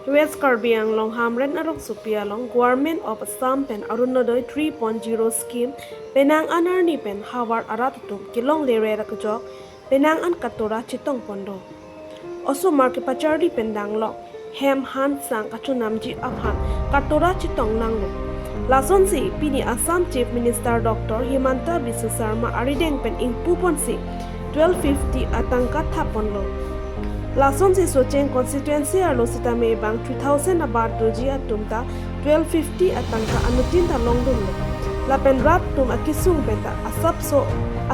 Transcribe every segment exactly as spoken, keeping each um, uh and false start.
West Karbi Anglong Hamren arongsopi along Government of Assam pen Orunodoi three point zero scheme penang an arni pen havar arat atum kelongle rer akejok penang an katora chetong pon do. Osomar kepacharli pen danglok hem han sang kachonamji aphan katora chetong nanglo. Lasonsi pini Assam Chief Minister Doctor Himanta Biswa Sarma arideng pen ingpu ponsi twelve fifty atangka thap ponlo. Lasonsi Socheng constituency arlo sitame bang three thousand abar doji atum ta twelve fifty atangka anuttin ta longdunlo. Lapen rat atum akesung pen ta asapso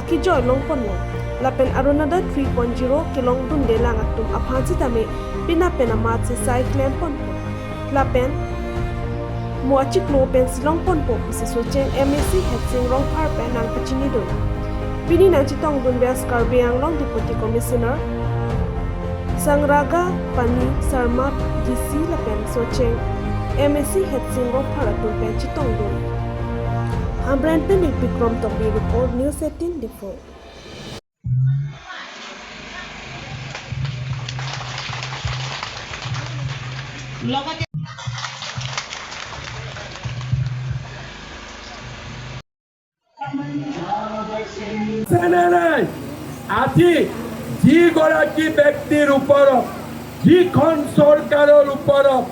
akejoi long ponlo. Lapen Orunodoi three point zero kelongdundelang atum aphan sitame penap pen amatsi sai klem ponpo. Lapen mo achiklo pensi long ponpo pusi Socheng M A C Hetsing Rongphar pen nangpachinidun. Pini nangchetongdun West Karbi Anglong Deputy Commissioner Sangragapani Sarma D C lapen Socheng M A C Hetsing Rongphar atum pen chetongdun. Hamren pen Bikram Tokbi report, News eighteen Diphu. চেনেলাই আজি যিগৰাকী ব্যক্তিৰ ওপৰত, যিখন চৰকাৰৰ ওপৰত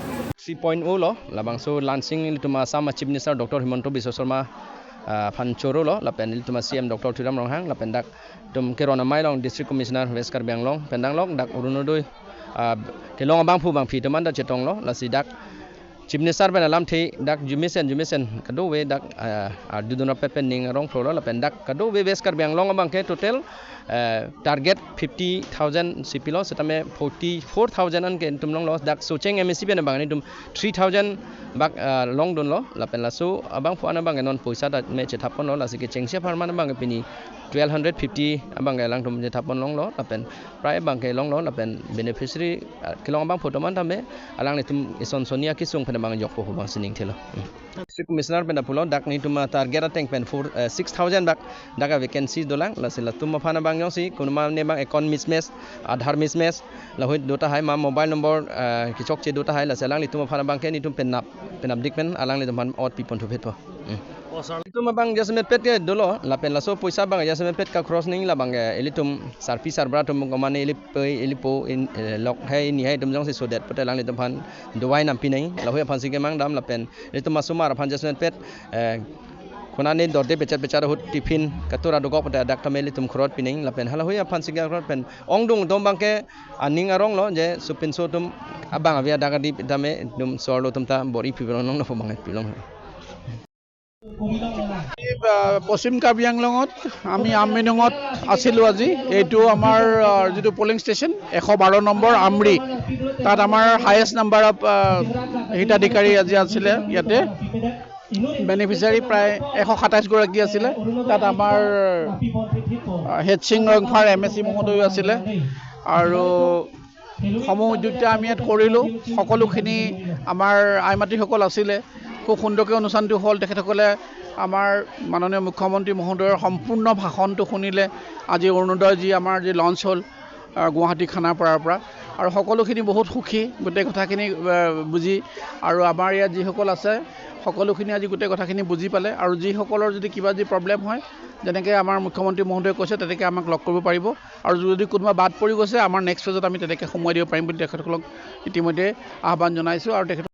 three point o lo, labangso launching ilitum Assam Chief Minister Doctor Himanta Biswa Sarma, ah, aphan choro lo, lapen ilitum C M Doctor Tuliram Ronghang, lapen dak tum keron amei along District Commissioner West Karbi Anglong pen danglok dak Orunodoi, ah, kelong abangphu bangphi atum anta chetonglo, lasi dak Chief Minister pen alamthe dak jumesen jumesen kadokave dak, ah, ardudun rapet pen ning arong phlo lo, lapen dak kadokave West Karbi Anglong abangke total, eh, target fifty thousand si pilo, setame forty-four thousand an ke tum longlo, dak Socheng M A C pen abang netum three thousand bak, ah, longdunlo, lapen laso abangphu an abangke non poisa ta me chethap ponlo, lasi kechengsi apharman abangke pini twelve hundred fifty abangke alangtum chethap pon longlo, lapen prai abangke longlo, lapen beneficiary, ah, kelong abangphu atum anta me alanglitum ison soni akesung pen abang jokpo pu abang sining thelo. Hmm. District Commissioner pen aphulo dak netum a-target ateng pen four, eh, six thousand bak dak a-vacancy dolang, lasi latum aphan abang jongsi kono mane abang account mismatch, Aadhaar mismatch, lahut do tahai ma mobile number, eh, kechokche do tahai, lasi alanglitum aphan abangke netum penap, penapdik pen alanglitum aphan ot pi pon thuphet po. Hmm. Netum abang jasemet pet ke dolo, lapen laso poisa abang jasemet pet ka cross ning labangke ilitum sarpi sarbura atum komane ili pei, ili po in, eh, lok hai ni hai atum jongsi sodet pute alanglitum aphan dawai nam pi nang, lahut aphansi kemang dam, lapen ilitum asomar aphan jasemet pet, eh, konane dorde pechat pechat ahut tiffin katora dokok pute dak tame ilitum khorot pi nang, lapen halahut aphansi ke khorot pen ongdung atum abangke aning arong lo je supinso atum abang ave adak adi tame itum sorlo atum ta bor-i pi long nong nopo abang pi long. এই, আহ, পশ্চিম কাৰ্বি আংলঙত আমি আমমেইনঙত আছিলোঁ আজি। এইটো আমাৰ, আহ, যিটো polling station এশ বাৰ নম্বৰ আমৰি, তাত আমাৰ হায়েষ্ট নাম্বাৰ অফ, আহ, হিতাধিকাৰী আজি আছিলে ইয়াতে। বেনিফিচিয়াৰী প্ৰায় এশ সাতাইছ গৰাকী আছিলে। তাত আমাৰ, আহ, হেড সিং ৰংফাৰ এম এ চি মহোদয়ো আছিলে আৰু সমূহ উদ্যোক্তা আমি ইয়াত কৰিলোঁ। সকলোখিনি আমাৰ আই মাতৃসকল আছিলে, খুব সুন্দৰকৈ অনুষ্ঠানটো হ'ল। তেখেতসকলে আমাৰ মাননীয় মুখ্যমন্ত্ৰী মহোদয়ৰ সম্পূৰ্ণ ভাষণটো শুনিলে। আজি অৰুণোদয় যি আমাৰ যি লঞ্চ হ'ল, আহ, গুৱাহাটী খানাপাৰাৰ পৰা, আৰু সকলোখিনি বহুত সুখী গোটেই কথাখিনি, আহ, বুজি। আৰু আমাৰ ইয়াত যিসকল আছে সকলোখিনি আজি গোটেই কথাখিনি বুজি পালে। আৰু যিসকলৰ যদি কিবা যদি প্ৰব্লেম হয়, যেনেকৈ আমাৰ মুখ্যমন্ত্ৰী মহোদয়ে কৈছে, তেনেকৈ আমাক লগ কৰিব পাৰিব। আৰু যদি কোনোবা বাদ পৰি গৈছে, আমাৰ নেক্সট ফেজত আমি তেনেকৈ সোমোৱাই দিব পাৰিম বুলি তেখেতসকলক ইতিমধ্যে আহ্বান জনাইছোঁ। আৰু তেখেত